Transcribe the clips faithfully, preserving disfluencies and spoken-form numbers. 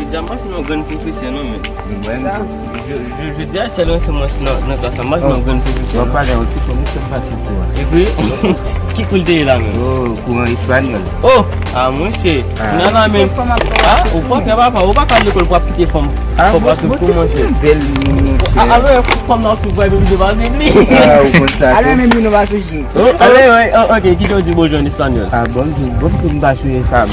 Jodi a m pa jwenn yon grenn pwofesè non, men. Mwen menm tou. Jodi a sèl mwen se mwen nan, nan klas la, m pa jwenn yon grenn pwofesè non. W ap pale yon ti fò, misye m pa sou kou a. Epi, ki kou l te ye la menm? Oh, kou an espanyòl. Oh! Ah, monchè. Ah. Nan la menm. Ah, ou pa fè papa, ou pa ka al lekòl pou w ap kite fanm. Ah, fò bon, paske bon, kou ti monchè. Bèl moun, monchè. Ah, alò, fòk fanm nan ap sou vwa, epi misye pa sou li. Ah, ou konn sa. Alò, menm nou pa sou Oh, ale, wi, oh, ok, kite w di bonjou an espanyòl. Ah, bonjou, bonjou, m pa sou sa.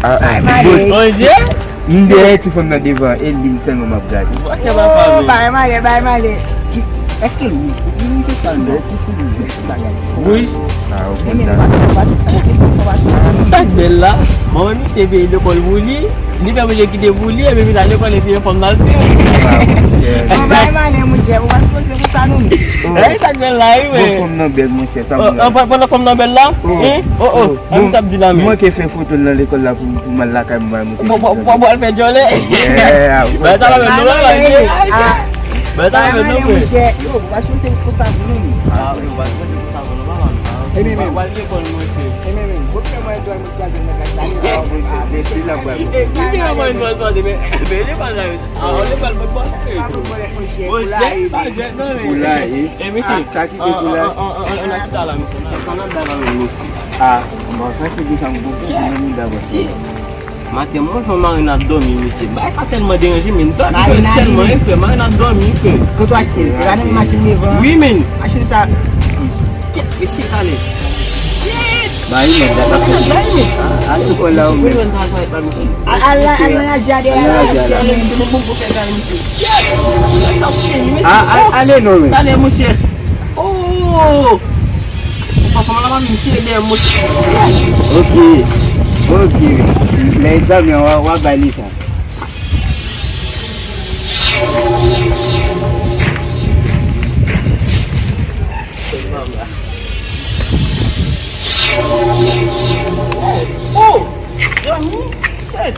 Ah, ah, bonjou. Bonjou. M dèyè ti fanm nan devan, e li sèlman m ap gade. Wouch, bay malè, bay malè. Èske wouch? Wouch, se sa, non? Ti wouch, ti bagay. Wouch? Ah, ou konn sa. Sa k bèl la? Manman misye peye lekòl pou li. Li fè monchè kite pou li, epi vin al lekòl, epi yon fanm nan l fè. Waw, monchè. Bon, bay malè, monchè. Ou pa sipoze konsa, non. Oh. Ey, sa k bèl la, wi, men. Bon, fanm nan bèl, monchè, sa m wè. Oh, pandan fanm nan bèl la? Oh, oh, oh. An sa ap di la, men. Mwen ke fè foto l nan lekòl la pou, pou m al lakay mwen, mwen te. Bon, bon, bon, bon, al fè djòlè. Yeah, bay sa la, men, nou la, la, bay sa la, men, nou, men. Monchè, yo, ou pa sipoze konsa, non. Ah, ou pa sipoze konsa, non, papa. E men, men. Al lekòl, monchè. E men, men. Bon, fè mwen dòmi. Maten mwen jwenn Marina ap dòmi, mesye. Bagay sa tèlman deranje, men. Dòmi tèlman efè, Marina ap dòmi, frè. Kote w achte l? E pa nan machin devan? Wi, men. Machin sa. Kèt, mesye, talè. Shit! Bay men, gata. Bay men. Al lekòl la, ou menm. Al, al, al nan raja dèyè la. Al nan raja la. Ah, ale non, men. Talè, monchè. Oh! Ou pa fè mal la, misye dèyè, monchè. Ok. Ok. Lè egzamen an, w a, w a bay li sa. Oh! Zanmi, shit!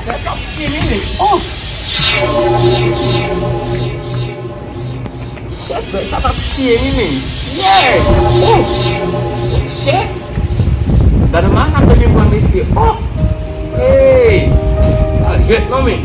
Sa t ap fini, men. Oh! Shit, sa t ap tiye li, men. Yeah! Oh! Shit! Gade man ap vin pran mesye. Oh! Hey! Pa jwèt non, men.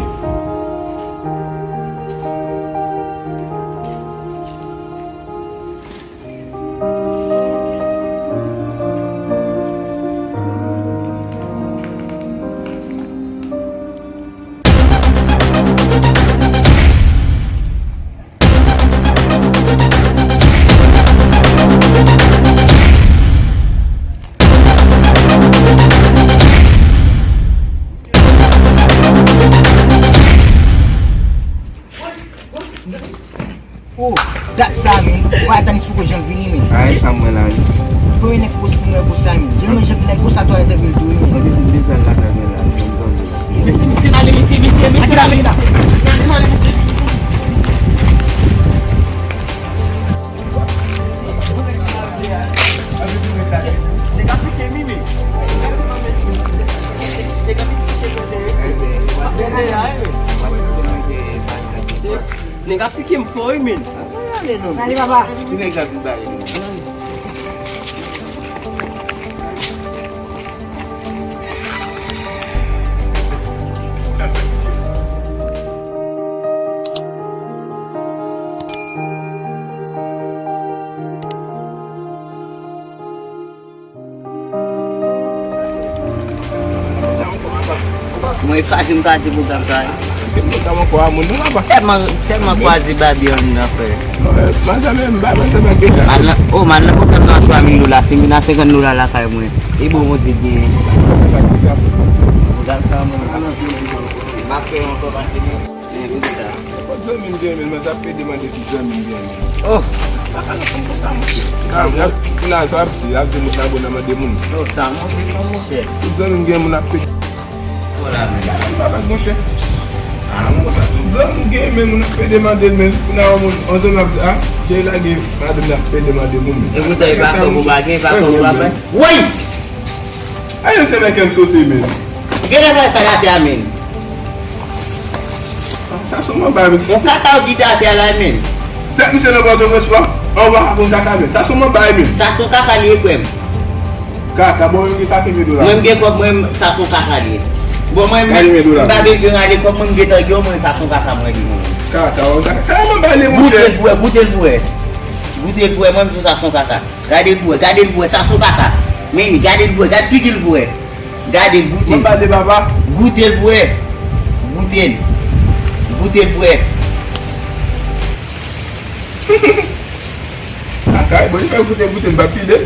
Oh, dat sa, men. Ou pa tann si poko janm vini, men. Ay, sa mwen la, wi. Premye nèg pos, premye pos sa, men. Jan mwen janm nèg pos sa, twalèt anpil tou, wi, men. Epi pou desann lakay mwen la, janm tann. Mesye, mesye, n ale, mesye, mesye, mesye, n ale, n ale, n ale, mesye. Nèg ap pike mi, men. Nèg ap pike kote, kote a, men. Nèg ap pike m fò, wi, men. Ale, papa. Ti nèg la vin bare. Mwen kraze m kraze pwogram sa yo. Tèlman, tèlman kwaze babi an nan, frè. Madanm, m bay madanm an gen. Madanm, oh, madanm pwogram nan twa mil dola, si m vin a senkant dola lakay mwen. E bon, Bondye gen. Pwogram sa, mwen, m ap fè yon kòb achte. Nenpòt zanmi m gen, men, mwen t ap pede mande tout zanmi m gen, men. Oh! Sa ka nan fanm konsa, monchè. Sa, y ap, kounye a, sa ap di, y ap di moun sa bon nan mande moun. Oh, sa, monchè, non, monchè. Tout zanmi m gen, moun ap pede. Vwala, men. Sa pa monchè. Ah, non, sa tout zanmi m gen, men, moun ap pede mande l, men. Kounye a, yon moun, yon zanmi ap di, ah, Jay lage madanm, y ap pede mande moun, men. E poutèt e pa kòb ou pa gen, e pa kòb ou pa fè. Woy! Ay, yon se mèk m sote, men. Genlè bay sa gate a, men. Sa se yon manba, mesye. Yon kaka w di date a la, men. Tèt misye nan Pòtoprens la, an w pa ka konn kaka, men. Sa se yon manba, men. Sa se yon kaka li ye, frè m. Kaka, bon, mwen gen katreven dola. Mwen, m gen kòb mwen, sa se yon kaka li ye. Bon, mwen, Gade men dou la. M pa bezwen rale kòb, mwen m gentan gen, mwen sa se yon kaka mwen li mwen. Kaka, kaka. Sa yon bale, Goute l monchè. pou wè, goute l pou wè. Goute l pou wè, mwen m di sa se yon kaka. Gade l pou wè, gade l pou wè, sa se yon kaka. Men, gade l pou wè, gade figi l pou wè. Gade l, goute Mwen l. bale, papa. Goute l pou wè. Goute l. Goute l pou wè. Kaka, bon, li fè goute, goute, m pa pile.